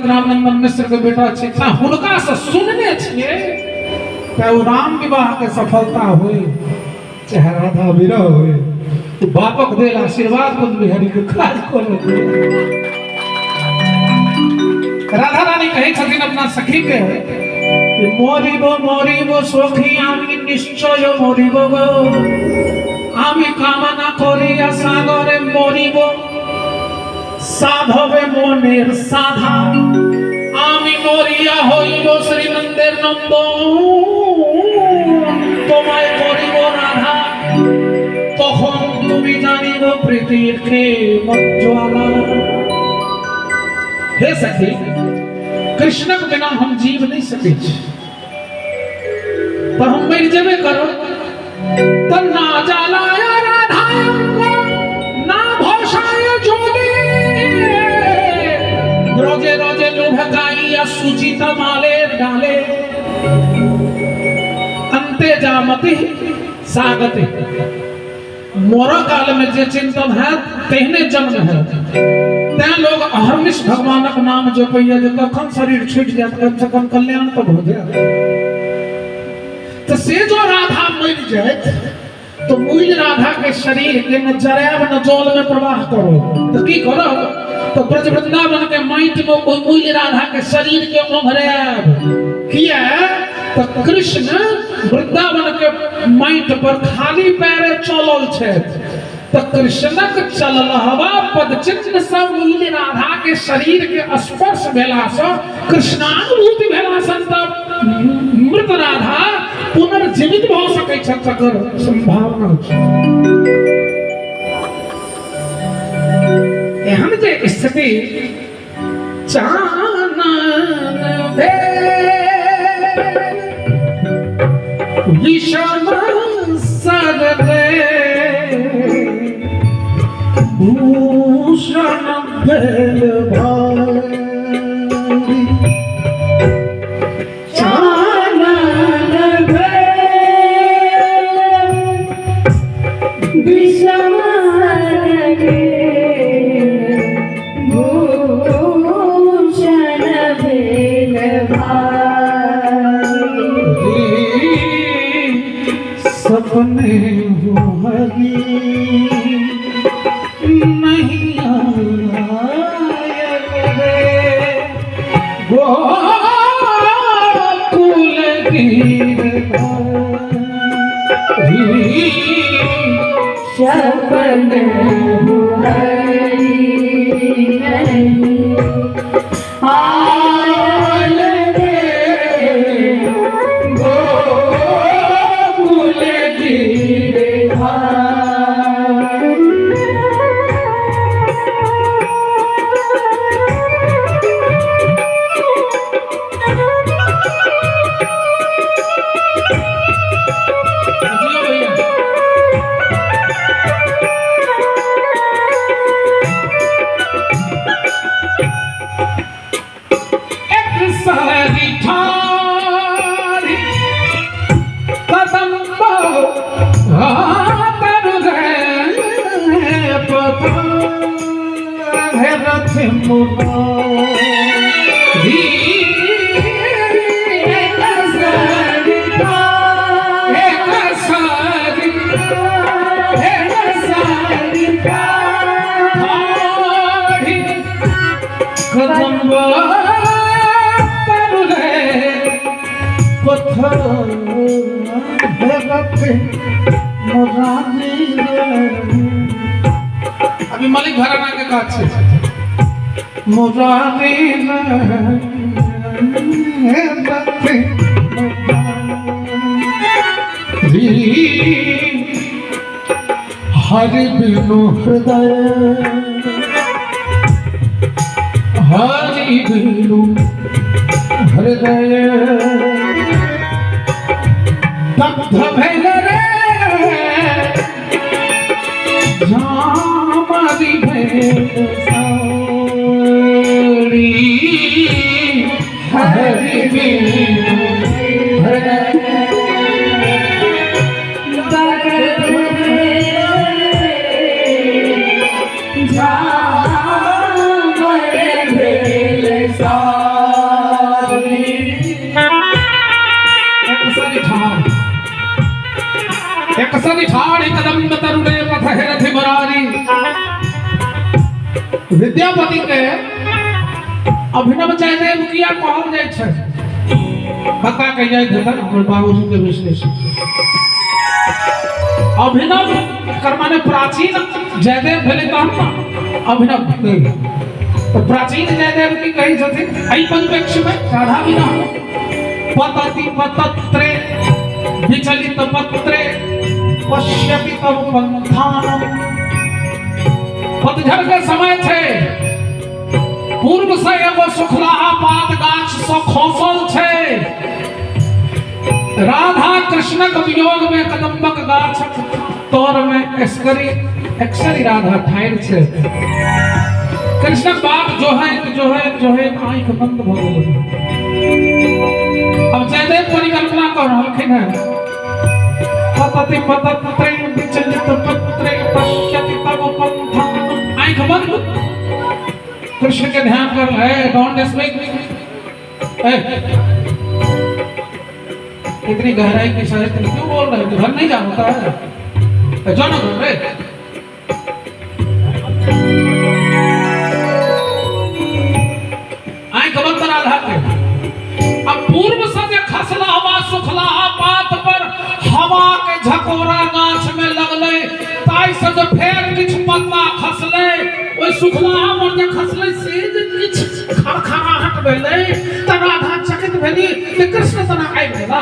रामनंदन मिश्र के बेटा छी, हुनका से सुनने छियै चाहे ओ राम विवाह के सफलता होय चाहे राधा विरह होय, तो बापक देल आशीर्वाद कुंज बिहारी के काज करत। राधा रानी कहै छथिन अपना सखी के कि मरिब मरिब सखी আমি নিশ্চয় মরিব গো, আমি কামনা করিয়া সাগরে মরিব, সাধবে মনের সাধা, আমি মরিয়া হইব শ্রীনন্দের নন্দন, তোমায় করিব রাধা, তখন তুমি জানিব প্রীতির জ্বালা। हे सखी, कृष्णक बिना हम जीव नहीं सकै छी, तऽ हम मरि जेबे करब। तऽ ना जलाय राधा ना भसाय जोले, रोजे रोजे लुढ़काइया सुचित माले डाले, अंते जामति सागति। मरऽ काल में जे चिंतन हैत तेहने जन्म हैत। तैं लोग अहर्निश भगवानक नाम जपैया जे कखन शरीर छूटि जायत, कम से कम कल्याण तऽ भऽ जायत। तऽ से जो राधा मरि जायत तो मुइल राधा के शरीर के न जरायब न जल में प्रवाह करब, तऽ की करब? तो ब्रज वृंदावन के माटि में ओहि मुइल राधा के शरीर के ओंघरायब। किया? तऽ कृष्ण वृंदावन के माटि पर खाली पैरे चलल छथि, तऽ कृष्णक चललहवा पदचिन्ह सँ मुइल राधा के शरीर के स्पर्श भेला सँ कृष्णानुभूति भेला सँ तऽ मृत राधा पुनर्जीवित भऽ सकै छथि, तकर संभावना छै। एहन जे स्थिति चानन भेल विषम सरले, भूषण भेल भारी, चानन भेल विषम सरले, भूषण भेल भारी। सपने हो हरी नहीं आयल रे, गोकुल गिरधारी। सपन हो हरि नहीं आयल रे, गोकुल गिरधारी। जियो भैया। एक सारी ठारी कदम रे पता है रथ मुरारी, एक सारी एक सारी एक सारी ठारी कदम रे पत्थर रथ मुरारी रे। अभी मलिक घराना के काज छै मुरारी रे रथ मुरारी। हरि बिनु हृदय, हरि बिनु हृदय दग्ध भेल रे, झामरी भेल साड़ी। हरि बिनु हृदय झामर भेल साड़ी। एकसरि ठाढ़ि कदम्ब तरुणे पथ हेरथि मुरारी। विद्यापति के अभिनव जयदेव किया कहल जाइ छै? बता के जाइ हेतन हमर बाबूजी के विश्लेषण। अभिनव एकर माने प्राचीन जयदेव भेलै तहन ने अभिनव भेलै। तऽ प्राचीन जयदेव की कहै छथिन एहि परिप्रेक्ष्य में? राधा बिना पतति पतत्रे विचलित पत्रे पश्यति तब पंथानम। पतझड़ के समय छै, पूर्व से एगो सुखलाहा पात गाछ से खसल छै। राधा कृष्णक वियोग में कदम्बक गाछक तर में एसकरी एकसरी राधा ठाढ़ि छै। कृष्णक बात जो है जो है जो है आंखि बंद भऽ गेलै। अब जयदेव परिकल्पना कऽ रहलखिन हेँ, पतति पतत्रे विचलित पत्रे पश्यति तब पंथानम। आंखि बंद, कृष्ण के ध्यान कर रहे। Don't speak. इतनी गहराई के साथ तुम क्यों बोल रहे हो? घर नहीं जाना होता है, जाओ ना घर रे। आंख बंद राधा के। अब पूर्व से जे खसला हवा सुखला पात पर हवा के झकोरा गाछ में लगले, ताहि से जे फेर किछु पत्ता खसले, ओहि सुखलाहा पर जे खसले से जे किछु खड़खड़ाहट भेलै तऽ राधा चकित भेली जे कृष्ण तना आबि गेला।